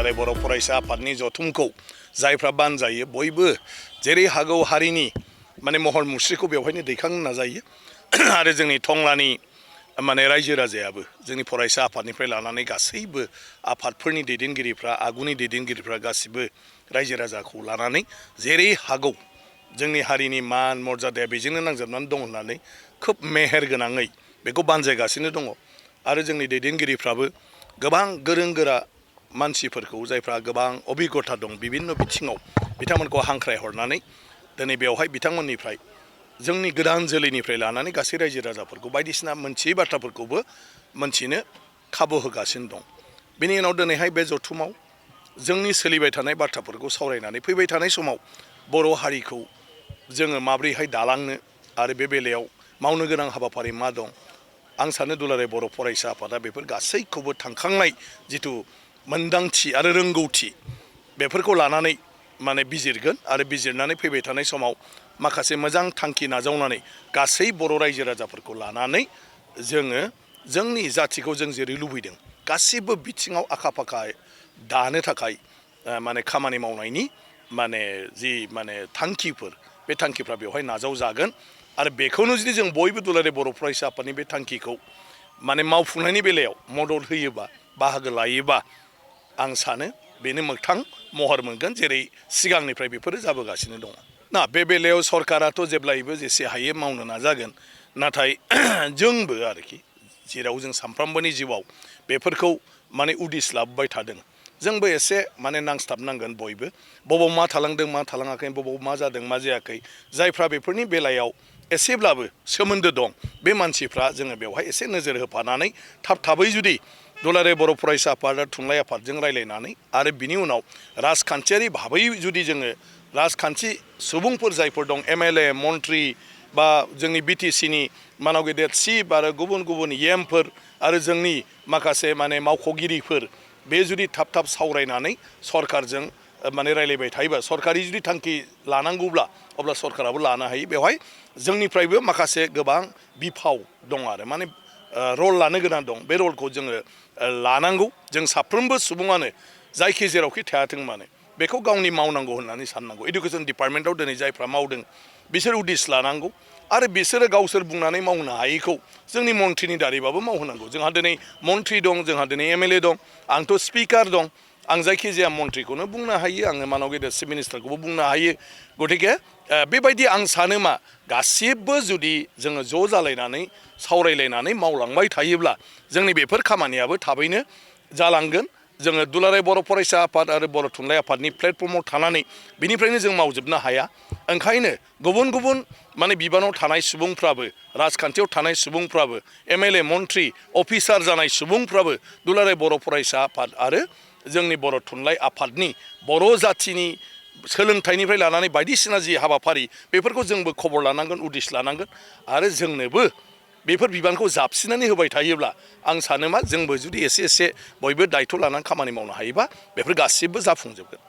दुलाराय बर' फरायसा आफादनि जथुमखौ जायफ्रा बानजायो बयबो जेरै हागौ हारिनि माने महर मुस्रिखौ बेवहायनो दैखांनो नाजायो आरो जोंनि टंलानि माने रायजो राजायाबो जोंनि फरायसा आफादनिफ्राय लानानै गासैबो आफादफोरनि दैदेनगिरिफ्रा आगुनि दैदेनगिरिफ्रा गासिबो रायजो राजाखौ लानानै जेरै हागौ जोंनि हारिनि मान मर्यादाया बेजोंनो नांजाबनानै दं होननानै खोब मेहेर गोनाङै बेखौ बानजायगासिनो दङ आरो जोंनि दैदेनगिरिफ्राबो गोबां गोरों गोरा मानसिफोरखौ जायफ्रा गोबां अभिगथा दं बिभिन्न बिथिङाव बिथांमोनखौ हांख्राय हरनानै दिनै बेवहाय बिथांमोननिफ्राय जोंनि गोदान जोलैनिफ्राय लानानै गासै रायजो राजाफोरखौ बायदिसिना मोनथियै बाथ्राफोरखौबो मोनथिनो खाबु होगासिनो दं। बेनि उनाव दिनैहाय बे जथुमाव जोंनि सोलिबाय थानाय बाथ्राफोरखौ सावरायनानै फैबाय थानाय समाव बर' हारिखौ जोङो माब्रैहाय दालांनो आरो बे बेलायाव मावनो गोनां हाबाफारि मा दं आं सानो दुलाराय बर' फरायसा आफादा बेफोर गासैखौबो थांखांनाय जिथु मोनदांथि आरो रोंगौथि बेफोरखौ लानानै माने बिजिरगोन आरो बिजिरनानै फैबाय थानाय समाव माखासे मोजां थांखि नाजावनानै गासै बर' रायजो राजाफोरखौ लानानै जोङो जोंनि जाथिखौ जों जेरै लुबैदों गासिबो बिथिङाव आखा फाखा दानो थाखाय माने खामानि मावनायनि माने जि माने थांखिफोर बे थांखिफ्रा बेवहाय नाजावजागोन आरो बेखौनो जुदि जों बयबो दुलाराय बर' फरायसा आफादनि बे थांखिखौ माने मावफुंनायनि बेलायाव मदद होयोबा बाहागो लायोबा आं सानो बेनो मोगथां महर मोनगोन जेरै सिगांनिफ्राय बेफोरो जाबोगासिनो दङ। ना बे बेलायाव सरकाराथ' जेब्लायबो जेसे हायो मावनो नाजागोन नाथाय जोंबो आरोखि जेराव जों सानफ्रोमबोनि जिउआव बेफोरखौ माने उदिस लाबोबाय थादों जोंबो एसे माने नांस्थाबनांगोन बयबो बबाव मा थालांदों मा थालाङाखै बबाव मा जादों मा जायाखै जायफ्रा बेफोरनि बेलायाव एसेब्लाबो सोमोन्दो दं बे मानसिफ्रा जोङो बेवहाय एसे नोजोर होफानानै थाबै जुदि दुलाराय बर' फरायसा आफाद आरो थुनलाइ आफादजों रायलायनानै आरो बिनि उनाव राजखान्थियारि भाबै जुदि जोङो राजखान्थि सुबुंफोर जायफोर दं एमएलए मन्त्रि बा जोंनि बिटिसिनि मानाव गेदेर चिफ आरो गुबुन गुबुन एमफोर आरो जोंनि माखासे माने मावख'गिरिफोर बे जुदि थाब सावरायनानै सरकारजों माने रायलायबाय थायोबा सरकारि जुदि थांखि लानांगौब्ला अब्ला सरकाराबो लानो हायो बेवहाय जोंनिफ्रायबो माखासे गोबां बिफाव दं आरो माने रल लानो गोनां दं बे रलखौ जोङो लानांगौ जों साफ्रोमबो सुबुङानो जायखि जेरावखि थायाथों मानो बेखौ गावनि मावनांगौ होननानै साननांगौ एडुकेसन डिपार्टमेन्टआव दिनै जायफ्रा मावदों बिसोर उदिस लानांगौ आरो बिसोरो गावसोर बुंनानै मावनो हायैखौ जोंनि मन्थ्रिनि दारैबाबो मावहोनांगौ जोंहा दिनै मन्थ्रि दं जोंहा दिनै एमएलए दं आंथ' स्पिकार दं आं जायखिजाया मन्थ्रिखौनो बुंनो हायो आङो मानाव गेदेर चिफ मिनिस्टारखौबो बुंनो हायो गतिके बेबायदि आं सानो मा गासिबो जुदि जोङो ज' जालायनानै सावरायलायनानै मावलांबाय थायोब्ला जोंनि बेफोर खामानियाबो थाबैनो जालांगोन जोङो दुलाराय बर' फरायसा आफाद आरो बर' थुनलाइ आफादनि प्लेटफर्माव थानानै बिनिफ्रायनो जों मावजोबनो हाया ओंखायनो गुबुन गुबुन माने बिबानाव थानाय सुबुंफ्राबो राजखान्थियाव थानाय सुबुंफ्राबो एमएलए मन्थ्रि अफिसार जानाय सुबुंफ्राबो दुलाराय बर' फरायसा आफाद आरो जोंनि बर' थुनलाइ आफादनि बर' जाथिनि सोलोंथाइनिफ्राय लानानै बायदिसिना जि हाबाफारि बेफोरखौ जोंबो खबर लानांगोन उदिस लानांगोन आरो जोंनोबो बेफोर बिबानखौ जाबसिननानै होबाय थायोब्ला आं सानो मा जोंबो जुदि एसे बयबो दायथ' लानानै खामानि मावनो हायोबा बेफोर गासिबो जाफुंजोबगोन।